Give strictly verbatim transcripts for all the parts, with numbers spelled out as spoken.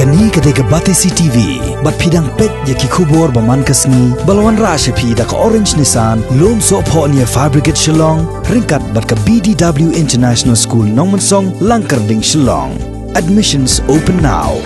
Kane ka dei ka Batesi T V, bad phi dang peit ïa ki khubor ba man ka sngi, ba la wanrah sha phi da ka Orange Nissan, Lumsohphoh near Fire Brigade Shillong, ryngkat bad ka B D W International School Nongmensong, Langkyrding, Shillong. Admissions open now.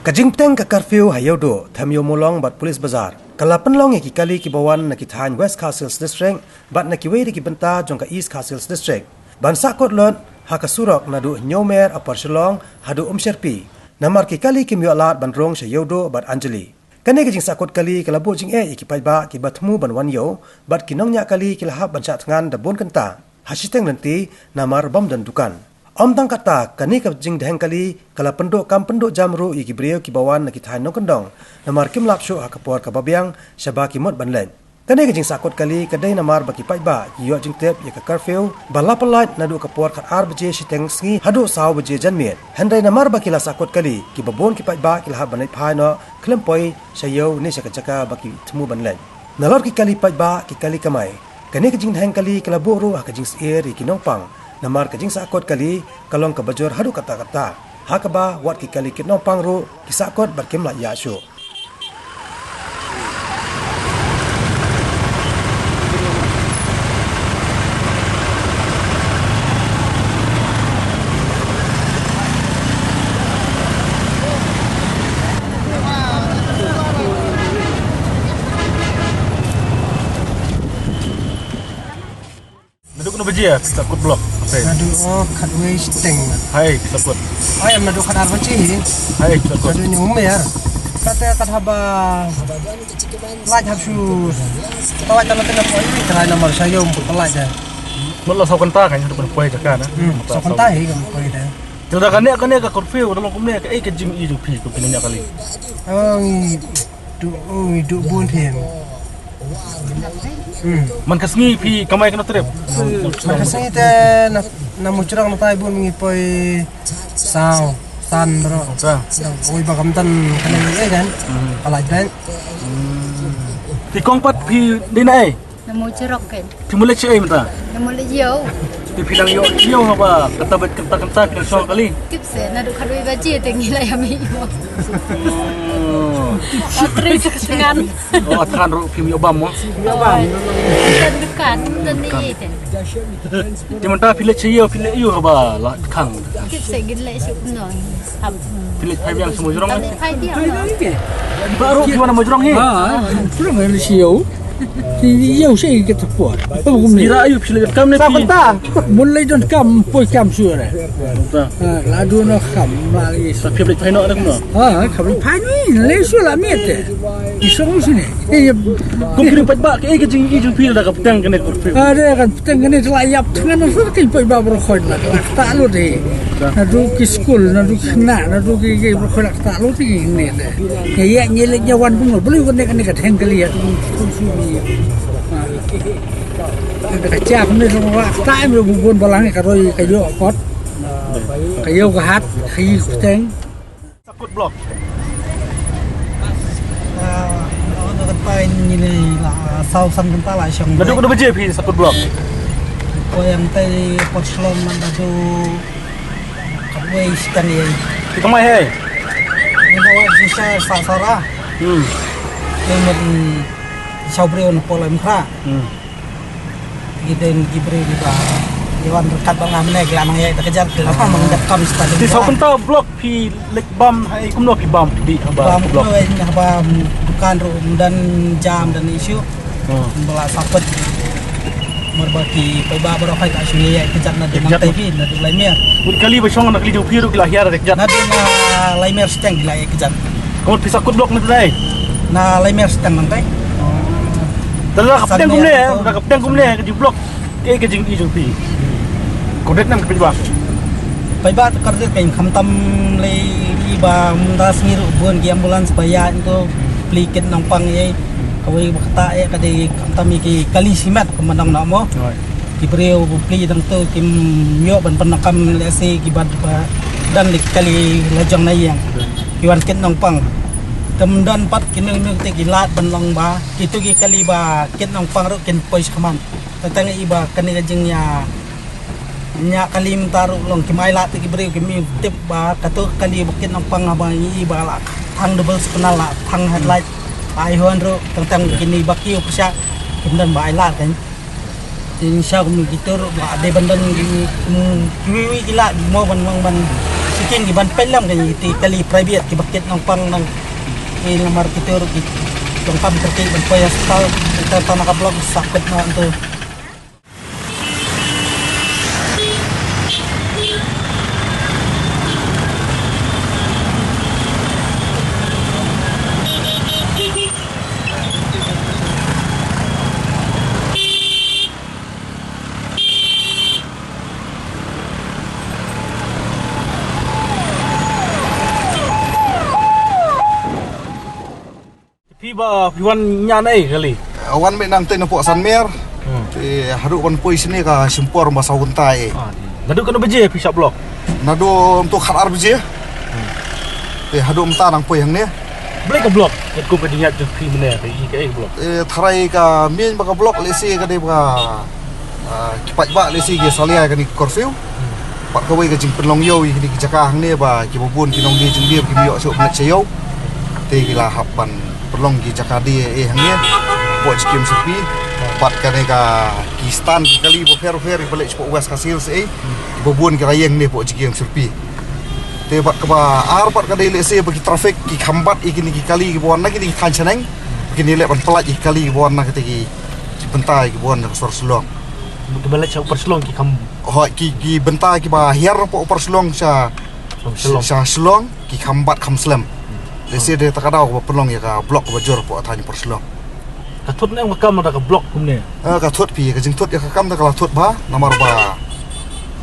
Ka jingpteng ka curfew ha Ïewduh, Them Ïewmawlong bad Police Bazar, ka la pynlong ïa ki kali kiba wan na ki thaiñ West Khasi Hills District bad na kiwei de ki bynta jong ka East Khasi Hills District, ban sahkut lut ha ka surok naduh Hynñiewmer, Upper Shillong, haduh Umshyrpi. Namar ki kali kim ïoh lad ban rung sha Ïewduh bad Anjali. Kane ka jingsahkut kali ka la buh jingeh ïa ki paidbah kiba thmu ban wan ïew, bad ki nongñiah kali ki la hap ban shah thngan da bun kynta ha shiteng lynti, namar bym don dukan. Ym tang katta, kane ka jingdheng kali ka la pynduh kam pynduh jam ruh ïa ki briew kiba wan na ki thaiñ nongkyndong, namar kim lap shuh ha ka por kaba biang shaba ki mut ban leit. Kane ka jingsahkut kali ka dei namar ba ki paidbah ki ïoh jingtip ïa ka curfew ba la pyllait naduh ka por khatar baje shiteng sngi haduh saw baje janmiet. Hynrei namar ba ki la sahkut kali, kiba bun ki paidbah ki la hap ban leit phai noh khlem poi sha ïew ne sha ka jaka ba ki thmu ban leit. Nalor ki kali paidbah, ki kali kamai, kane ka jingdheng kali ka la buh ruh ha ka jingsyier ïa ki nongpang, namar ka jingsahkut kali ka long kaba jur haduh katta katta, ha kaba wat ki kali kit nongpang ruh ki sahkut bad kim lah ïaid shuh. Naduh katno baje phi sahkut block? Naduh, oh, khatwei shiteng. Hai, phi sahkut. Ai, naduh khatar baje hi. Hai, phi sahkut. Naduh Hynñiewmer. Kata kat haba lait hap shu. Kata lait tang tang poi, try namar sha ïew poi lait da. Mut la saw kynta kan, haduh kan poi jaka na. Hmm, saw kynta hi kan poi da. Te lada kane, kane ka curfew, da long kumne, kaei ka jingïohi jong phi kum ki nongñiah kali? Oh, ngi duh, oh, ngi duh bun phi. Hmm. Man ka sngi phi kamai katno trip? Man ka sngi te na, na Mawjrong na tai bun ngi poi saw, san bro. Sa. Oi ba kam tan kane ngi kan. Hmm. Ka lait bad. Hmm. Phi kong pat phi dei na ei? Na Mawjrong kan. Phi mut leit shaei mynta? Na mut leit ïew. Te phi dang ïoh ïew haba kata bad kata kata phi dang shong kali? Tip se, naduh khatwei baje te ngi la ïa mih ïew. Oh. Atrei sa thngan. Oh, thngan ruh phim ïoh bam mo? Ïoh bam. Kan dukan, kan ni te. Te mynta phi leit sha ïew, phi leit ïew haba la khang. Tip se gin leit sha kumno. Phi leit phai biang sha Mawjrong? Phai biang. Ba ruh phi wan na Mawjrong hi? Ah, Mawjrong hi sha ïew. Sha ïew sha ïew kita por. Phi ra ïew phi leit kam ne phi? Mun leit don kam poi kam shuh re. Ah, la dun noh kam la leit. Sa phi leit phai noh ne kumno? Ah, kam leit phai ni, leit shuh la miet te. I song sini. Kum ki ri paidbah, kaei ka jingïohi jong phi lada ka bteng kane curfew? Ah, da kan bteng kane te la ïap thngan na shuh ki paidbah baroh khoit la. La ktah lut hi. Naduh ki skul, naduh ki khynnah, naduh ki, ki baroh khoit la ktah lut hi kine te. Ïa ïa ngi leit ïa wan kumno, balei kane kane ka dheng kali ïa. Ka jia kumne la ktah em, bun bun balang ka roi ka ïoh kot. Ka ïew ka hat, ka ïoh ka bteng. Sahkut block. Ah, naduh kata ngi la, ah, saw san kynta la shong. Naduh katno baje phi sahkut block? Poi ïa tai por shlom naduh khatwei shiteng ïa. Phi kamai hei? Ngi bawa shisha sa sara. Hmm. Ngi mut shaw briew na Paul Mkhra. Hmm. Ki don ki briew kiba ïa wan ryngkat bad nga mynne ki la nang ïaid da kjat, ki la nang dep kam stad. Te saw kynta block phi leit bam ha ei, kumno phi bam phi dih haba block? Bam kumno, haba dukan ruh ym don jam, don issue. Hmm. Ba la sahkut. Namar ba ki paidbah baroh khoit ka shu ïaid kjat naduh nangtai phi, naduh Laimer. Mut kali ba shong na kali jong phi ruh ki la hiar da kjat. Naduh na Laimer shiteng ki la ïaid kjat. Ka mut phi sahkut block naduh dei? Na Laimer shiteng nangtai. Te lada ka bteng kumne, lada ka bteng kumne ka jingblock, kaei ka jingïohi jong phi? Kordit ne em ki paidbah? Paidbah te kordit kein, khamtam lei ki ba mynta sngi ruh bun ki ambulance ba ïaid to plie kit nongpang ïa. Kawei ba kata ïa ka dei khamtam ïa ki kali shimet kumba nang namo. Right. Ki briew ba plie dang to kim ïoh ban pyndonkam lehse ki ba, ba don lei ki kali la jong na ïing. Ki wan kit nongpang. Te ym don pat kino kino te ki lad ban long ba kito ki kali ba kit nongpang ruh kin poi shakhmat. Tang tang i ba kane ka jingïa ñiah kali mynta ruh long kim ailad te ki briew kim tip ba kato ka kali ba kit nongpang haba ngi i ba la thang double signal, la thang headlight, ba ai horn ruh tang tang kine ba kiew pyrshah kim don ba ailad kan. Te ngi sha kum kito ruh ba dei ban don ki, kum kiwei kiwei ki lad mo ban long ban shisien ki ban peit lem kan, kito ki kali private kiba kit nongpang nang ki, namar kito ruh ki donkam kyrkieh ban poi hospital, te tang na ka block sa kut noh hangto. Phi ba phi wan ñiah na ei kali? Wan mynta nangtei napoh Sanmer. Hmm. Te haduh ban poi shane ka shim por ba saw kynta eh. Ah, naduh katno baje phi shah block? Naduh mynta khatar baje. Hmm. Te haduh mynta nang poi hangne. Balei ka block? Katkum ka jingïaid jong phi mynne, ka i ka ei ka block? Eh, tharai ka miej ba ka block lehse ka dei ba, ah, ki paidbah lehse ki salia ïa kane ka curfew. Hmm. Bad kawei ka jingpynlong ïew ïa kine ki jaka hangne ba kiba bun ki nongdie jingdie kim ïoh shuh ban leit sha ïew. Te ki la hap ban pynlong ki jaka die eh hangne. Hapoh Jingkiemshyrpi. Bad kane ka ki stand ki kali bapher bapher kiba leit shapoh West Khasi Hills eh. Kiba bun ki la ïeng hangne hapoh Jingkiemshyrpi. Te bad kaba ar bad ka dei lehse ba ki traffic ki kham bat ïa kine ki kali kiba wan na kine ki thaiñ shaneng. Ba kin ïaleh ban pyllait ïa ki kali kiba wan na kata ki, ki bynta kiba wan na ka sor Shillong. Kiba leit sha Upper Shillong ki kham. Hooid, ki, ki bynta kiba hiar napoh Upper Shillong sha, sha Shillong. Sha Shillong ki kham bat kham slem. Hmm. Lehse dei kata ka daw kaba pynlong ïa ka block kaba jur hapoh thaiñ Upper Shillong. Ka thut ne em ka kam da ka block kumne? Eh, ka thut phi, ka jingthut ïa ka kam da ka la thut bha, namar ba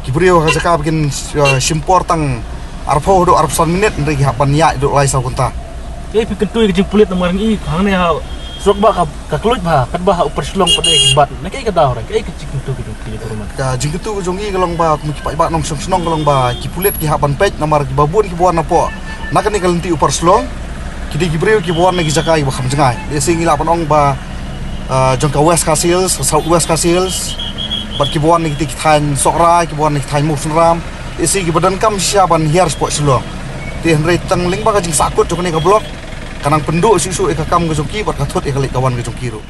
ki briew ha ka jaka ba kin, eh, shim por tang arphew haduh arphew san minit, hynrei ki hap ban ïaid haduh lai saw kynta. Kaei phi kyntu ïa ka jingpulit namar ngi hangne ha surok ba ka, ka kluid bha, katba ha Upper Shillong pat dei ki bat. Na kaei ka daw re, kaei ka jingkyntu ka jong phi, Pyrman? Ka jingkyntu ka jong ngi ka long ba kum ki paidbah nongshong shnong ka long ba ki pulit ki hap ban peit namar kiba bun kiba wan napoh na kane ka lynti Upper Shillong. Ki dei ki briew kiba wan na ki jaka kiba kham jngai. Lehse ngi lah ban ong ba, ah, jong ka West Khasi Hills, South West Khasi Hills. Bad kiba wan na kitei ki thaiñ Sohra, kiba wan na ki thaiñ Mawsynram. Lehse kiba donkam shisha ban hiar shapoh Shillong. Te hynrei tang lyngba ka jingsahkut jong kane ka block, ka nang pynduh shuh shuh ïa ka kam ka jong ki bad ka thut ïa ka leit ka wan ka jong ki ruh.